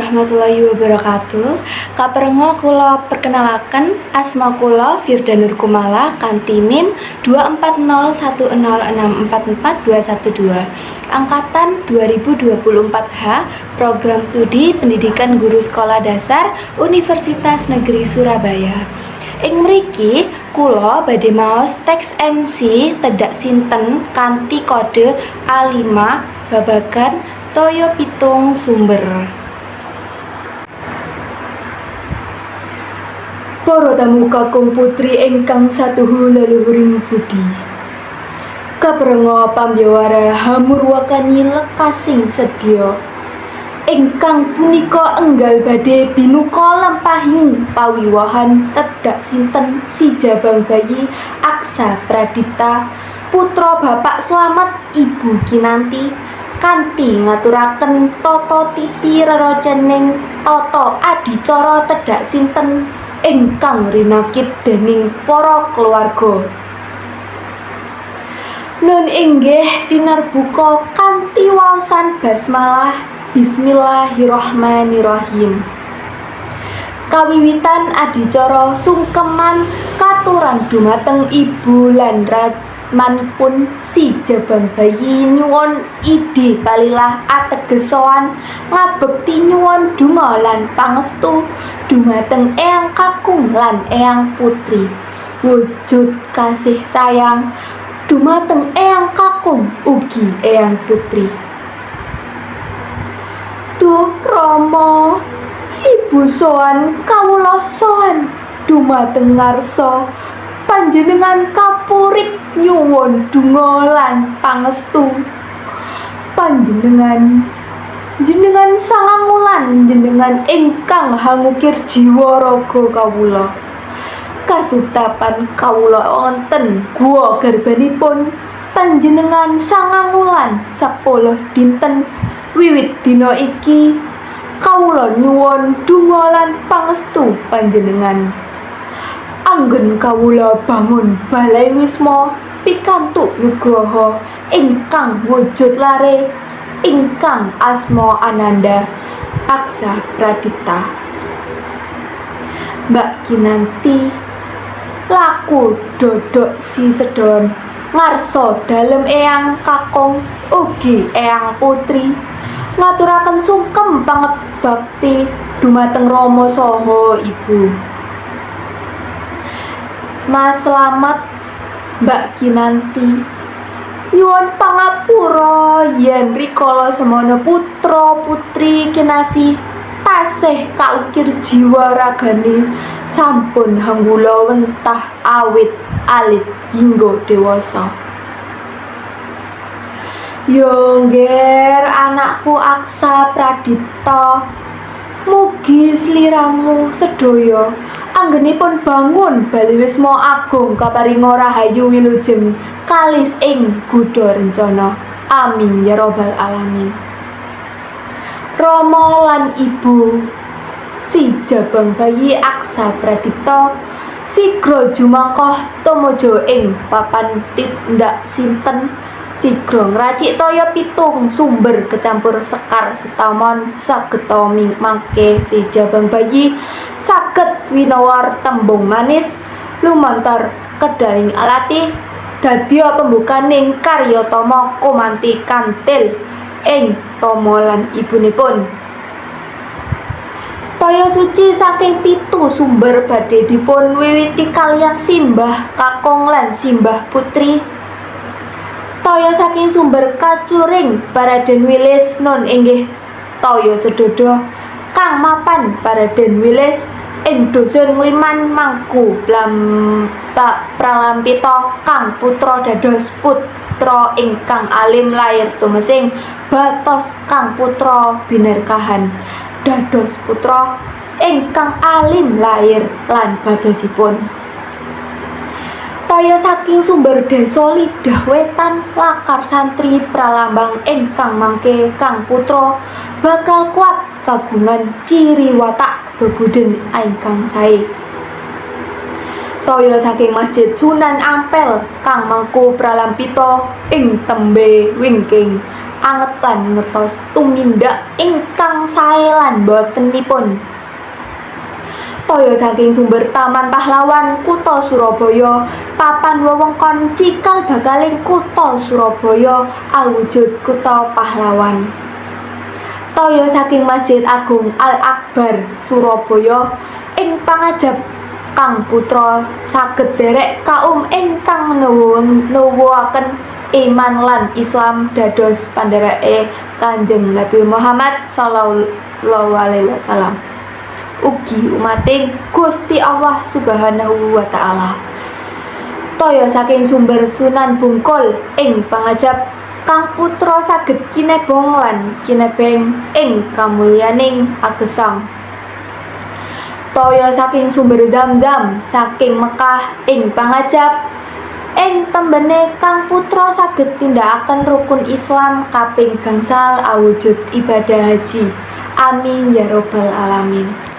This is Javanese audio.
warahmatullahi wabarakatuh. Kaperenga kula perkenalaken, asma kula Firda Nurkumala kanthi NIM 24010644212, angkatan 2024H, Program Studi Pendidikan Guru Sekolah Dasar Universitas Negeri Surabaya. Ing mriki kula badhe maos teks MC Tedhak Sinten kanthi kode A5 babagan toya pitung sumber. Para tamu kakung putri ingkang satuhu leluhuring budi. Kaperenga pambyawara hamurwakani lekasing sedya. Ingkang punika enggal badhe binuka lempahing pawiwahan Tedhak Sinten si jabang bayi Aksa Pradipta, putra Bapak Slamet, Ibu Kinanti, kanthi ngaturaken tata titi rerocening tata adicara Tedhak Sinten ingkang rinakit dening para keluarga. Nun inggih tinarbuka kanthi waosan basmalah, bismillahirrahmanirrahim. Kawiwitan adicara sungkeman katuran dumateng ibu lan ramanipun si jabang bayi, nyuwun idhi palilah ateges sowan ngabekti nyuwun donga lan pangestu dumateng eyang kakung lan eyang putri, wujud kasih sayang dumateng eyang kakung ugi eyang putri. Duh Rama, ibu sowan, kawula sowan dumateng ngarsa panjenengan kapurik nyuwun donga lan pangestu panjenengan. Jenengan sangang wulan, jenengan ingkang hangukir jiwa raga kawula. Kasutapan kawula wonten guwa garbanipun panjenengan 9 wulan 10 dinten wiwit dina iki, kawula nyuwun donga lan pangestu panjenengan anggen kawula bangun balai wisma pikantuk nugraha ingkang wujud lare ingkang asma Ananda Aksa Pradipta. Mbak Kinanti laku dodok sisedon ngarsa dalem eyang kakung ugi eyang putri, ngaturaken sungkem pangebakti dumateng rama saha ibu. Mas Slamet, Mbak Kinanti, nyuwun pangapura yen rikala semana putra putri kinasih tasih kaukir jiwa ragane sampun hanggula wentah awit alit hingga dewasa. Yo ngger, anakku Aksa Pradipta, mugi sliramu sedaya anggenipun bangun bali wisma agung kaparinga rahayu wilujeng kalis ing gudha rencana. Amin ya robbal alamin. Rama lan ibu si jabang bayi Aksa Pradipta sigra jumakoh tumuju ing papan tindak sinten, sigra ngracik toya pitung sumber kecampur sekar setamon sageta mangke si jabang bayi saged winawar tembung manis lumantar kedaling latih dadya pembukaning karyatama kumanti kantil ing rama lan ibunipun. Toya suci saking pitu sumber badhe dipun wiwiti kaliyan simbah kakung lan simbah putri. Toya saking sumber kacuring Paraden Wilis nun inggih toya sedodo kang mapan Paraden Wilis ing dusun Ngliman mangku pralampita kang putra dados putra ingkang alim lair tumesing batos kang putra binerkahan dados putra ingkang alim lair lan batosipun. Toya saking sumber desa Lidah Wetan lakar santri pralambang ingkang mangke kang putra bakal kuat kagungan ciri watak bebuden ingkang sae. Toya saking Masjid Sunan Ampel kang mangku pralampita ing tembe wingking. anget lan ngertos tumindak ingkang sae lan botenipun. Toya saking sumber Taman Pahlawan Kutha Surabaya, papan wewengkon cikal bakaling Kutha Surabaya awujud Kutha Pahlawan. Toya saking Masjid Agung Al Akbar Surabaya ing pangajap kang putra saged derek kaum ingkang nuwuhaken iman lan Islam dados pandhereke Kanjeng Nabi Muhammad sallallahu alaihi wasallam, ugi umating Gusti Allah Subhanahu wa taala. Toya saking sumber Sunan Bungkul ing pangajap kang putra saged kinebong lan kinebeng ing kamulyaning agesang. Toya saking sumber Zam-Zam saking Mekah ing pangajap ing tembene kang putra saged nindakaken rukun Islam kaping gangsal awujud ibadah haji. Amin ya robbal alamin.